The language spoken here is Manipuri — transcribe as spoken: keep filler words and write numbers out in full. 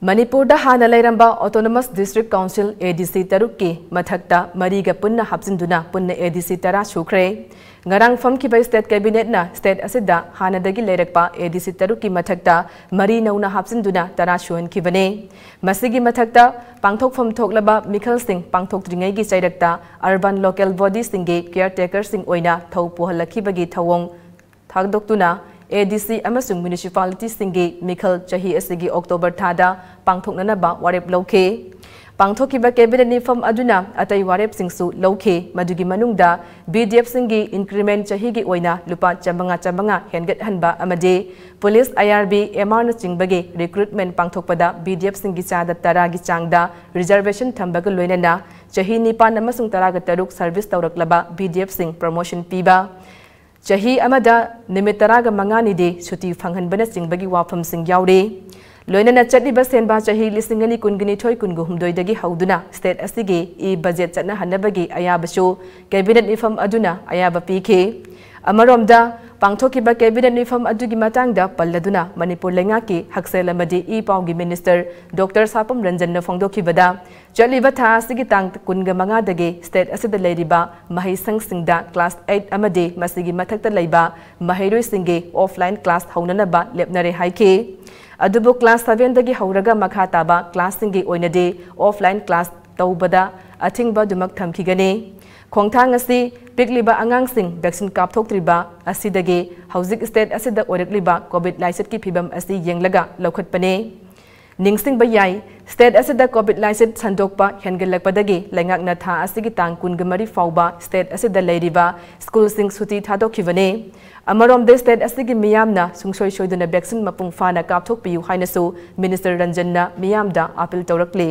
ꯃꯅꯤꯄꯨꯔꯗ ꯍꯥꯟꯅ ꯂꯩꯔꯝꯕ Autonomous District Council, ADC, ꯇꯔꯨꯛꯀꯤ ꯃꯊꯛꯇ ꯃꯔꯤꯒ ꯄꯨꯟꯅ ꯍꯥꯞꯆꯤꯟꯗꯨꯅ ꯄꯨꯟꯅ ADC ꯇꯔꯥ ꯁꯨꯈ꯭ꯔꯦ꯫ ꯉꯔꯥꯡ ꯐꯝꯈꯤꯕ State Cabinet ꯅ state ꯑꯁꯤꯗ ꯍꯥꯟꯅꯗꯒꯤ ꯂꯩꯔꯛꯄ ADC ꯇꯔꯨꯛꯀꯤ ꯃꯊꯛꯇ ꯃꯔꯤ ꯅꯧꯅ ꯍꯥꯞꯆꯤꯟꯗꯨꯅ ꯇꯔꯥ ꯁꯨꯍꯟꯈꯤꯕꯅꯤ꯫ ꯃꯁꯤꯒꯤ ꯃꯊꯛꯇ ꯄꯥꯡꯊꯣꯛꯐꯝ ꯊꯣꯛꯂꯕ ꯃꯤꯈꯜꯁꯤꯡ ꯄꯥꯡꯊꯣꯛꯇ꯭ꯔꯤꯉꯩꯒꯤ ꯆꯩꯔꯛꯇ urban local body ꯁꯤꯡꯒꯤ caretaker ꯁꯤꯡ ꯑꯣꯏꯅ ꯊꯧ ꯄꯨꯍꯜꯂꯛꯈꯤꯕꯒꯤ ꯊꯧꯑꯣꯡ ꯊꯥꯗꯣꯛꯇꯨꯅ ADC ꯑꯃꯁꯨꯡ municipality ꯁꯤꯡꯒꯤ ꯃꯤꯈꯜ ꯆꯍꯤ ꯑꯁꯤꯒꯤ October ꯊꯥꯗ ꯄꯥꯡꯊꯣꯛꯅꯅꯕ ꯋꯥꯔꯦꯞ ꯂꯧꯈꯤ꯫ ꯄꯥꯡꯊꯣꯛꯈꯤꯕ Cabinet ꯃꯤꯐꯝ ꯑꯗꯨꯅ ꯑꯇꯩ ꯋꯥꯔꯦꯞꯁꯤꯡꯁꯨ ꯂꯧꯈꯤ꯫ ꯃꯗꯨꯒꯤ ꯃꯅꯨꯡꯗ BDF ꯁꯤꯡꯒꯤ increment ꯆꯍꯤꯒꯤ ꯑꯣꯏꯅ ꯂꯨꯄꯥ ꯆꯥꯃꯉꯥ ꯆꯥꯃꯉꯥ ꯍꯦꯟꯒꯠꯍꯟꯕ ꯑꯃꯗꯤ police, IRB, MR ꯅꯆꯤꯡꯕꯒꯤ recruitment ꯄꯥꯡꯊꯣꯛꯄꯗ BDF ꯁꯤꯡꯒꯤ ꯆꯥꯗ ꯇꯔꯥꯒꯤ ꯆꯥꯡꯗ reservation ꯊꯝꯕꯒ ꯂꯣꯏꯅꯅ ꯆꯍꯤ ꯅꯤꯄꯥꯟ ꯑꯃꯁꯨꯡ ꯇꯔꯥꯒ ꯇꯔꯨꯛ service ꯇꯧꯔꯛꯂꯕ BDF ꯁꯤꯡ promotion ꯄꯤꯕ, ꯆꯍꯤ ꯑꯃꯗ ꯅꯨꯃꯤꯠ ꯇꯔꯥꯒ ꯃꯉꯥꯅꯤꯗꯤ ꯁꯨꯇꯤ ꯐꯪꯍꯟꯕꯅꯆꯤꯡꯕꯒꯤ ꯋꯥꯐꯝꯁꯤꯡ ꯌꯥꯎꯔꯤ꯫ ꯂꯣꯏꯅꯅ ꯆꯠꯂꯤꯕ ꯁꯦꯟꯕꯥ ꯆꯍꯤ ꯂꯤꯁꯤꯡ ꯑꯅꯤ ꯀꯨꯟꯒ ꯅꯤꯊꯣꯏ ꯀꯨꯟꯍꯨꯝꯗꯣꯏꯗꯒꯤ ꯍꯧꯗꯨꯅ state ꯑꯁꯤꯒꯤ e-budget ꯆꯠꯅꯍꯟꯅꯕꯒꯤ ꯑꯌꯥꯕꯁꯨ Cabinet ꯃꯤꯐꯝ ꯑꯗꯨꯅ ꯑꯌꯥꯕ ꯄꯤꯈꯤ꯫ ꯑꯃꯔꯣꯝꯗ, ꯄꯥꯡꯊꯣꯛꯈꯤꯕ Cabinet ꯃꯤꯐꯝ ꯑꯗꯨꯒꯤ ꯃꯇꯥꯡꯗ ꯄꯜꯂꯗꯨꯅ ꯃꯅꯤꯄꯨꯔ ꯂꯩꯉꯥꯛꯀꯤ ꯍꯛꯁꯦꯜ ꯑꯃꯗꯤ ꯏ ꯄꯥꯎꯒꯤ Minister Doctor ꯁꯥꯄꯝ ꯔꯟꯖꯟꯅ ꯐꯣꯡꯗꯣꯛꯈꯤꯕꯗ, ꯆꯠꯂꯤꯕ ꯊꯥ ꯑꯁꯤꯒꯤ ꯇꯥꯡ ꯀꯨꯟꯒ ꯃꯉꯥꯗꯒꯤ state ꯑꯁꯤꯗ ꯂꯩꯔꯤꯕ ꯃꯍꯩꯁꯪꯁꯤꯡꯗ class eight ꯑꯃꯗꯤ ꯃꯁꯤꯒꯤ ꯃꯊꯛꯇ ꯂꯩꯕ ꯃꯍꯩꯔꯣꯏꯁꯤꯡꯒꯤ offline class ꯍꯧꯅꯅꯕ ꯂꯦꯞꯅꯔꯦ ꯍꯥꯏꯈꯤ꯫ ꯑꯗꯨꯕꯨ class seven ꯗꯒꯤ ꯍꯧꯔꯒ ꯃꯈꯥ ꯇꯥꯕ class ꯁꯤꯡꯒꯤ ꯑꯣꯏꯅꯗꯤ offline class ꯇꯧꯕꯗ ꯑꯊꯤꯡꯕ ꯑꯗꯨꯃꯛ ꯊꯝꯈꯤꯒꯅꯤ꯫ ꯈꯣꯡꯊꯥꯡ ꯑꯁꯤ ꯄꯤꯛꯂꯤꯕ ꯑꯉꯥꯡꯁꯤꯡ vaccine ꯀꯥꯞꯊꯣꯛꯇ꯭ꯔꯤꯕ ꯑꯁꯤꯗꯒꯤ ꯍꯧꯖꯤꯛ state ꯑꯁꯤꯗ ꯑꯣꯏꯔꯛꯂꯤꯕ COVID ꯂꯥꯏꯆꯠꯀꯤ ꯐꯤꯕꯝ ꯑꯁꯤ ꯌꯦꯡꯂꯒ ꯂꯧꯈꯠꯄꯅꯤ꯫ ꯅꯤꯡꯁꯤꯡꯕ ꯌꯥꯏ, state ꯑꯁꯤꯗ COVID ꯂꯥꯏꯆꯠ ꯁꯟꯗꯣꯛꯄ ꯍꯦꯟꯒꯠꯂꯛꯄꯗꯒꯤ ꯂꯩꯉꯥꯛꯅ ꯊꯥ ꯑꯁꯤꯒꯤ ꯇꯥꯡ ꯀꯨꯟꯒ ꯃꯔꯤ ꯐꯥꯎꯕ state ꯑꯁꯤꯗ ꯂꯩꯔꯤꯕ school ꯁꯤꯡ ꯁꯨꯇꯤ ꯊꯥꯗꯣꯛꯈꯤꯕꯅꯤ꯫ ꯑꯃꯔꯣꯝꯗ, state ꯑꯁꯤꯒꯤ ꯃꯤꯌꯥꯝꯅ ꯁꯨꯡꯁꯣꯏ ꯁꯣꯏꯗꯅ vaccine ꯃꯄꯨꯡ ꯐꯥꯅ ꯀꯥꯞꯊꯣꯛꯄꯤꯌꯨ ꯍꯥꯏꯅꯁꯨ Minister ꯔꯟꯖꯟꯅ ꯃꯤꯌꯥꯝꯗ appeal ꯇꯧꯔꯛꯂꯤ꯫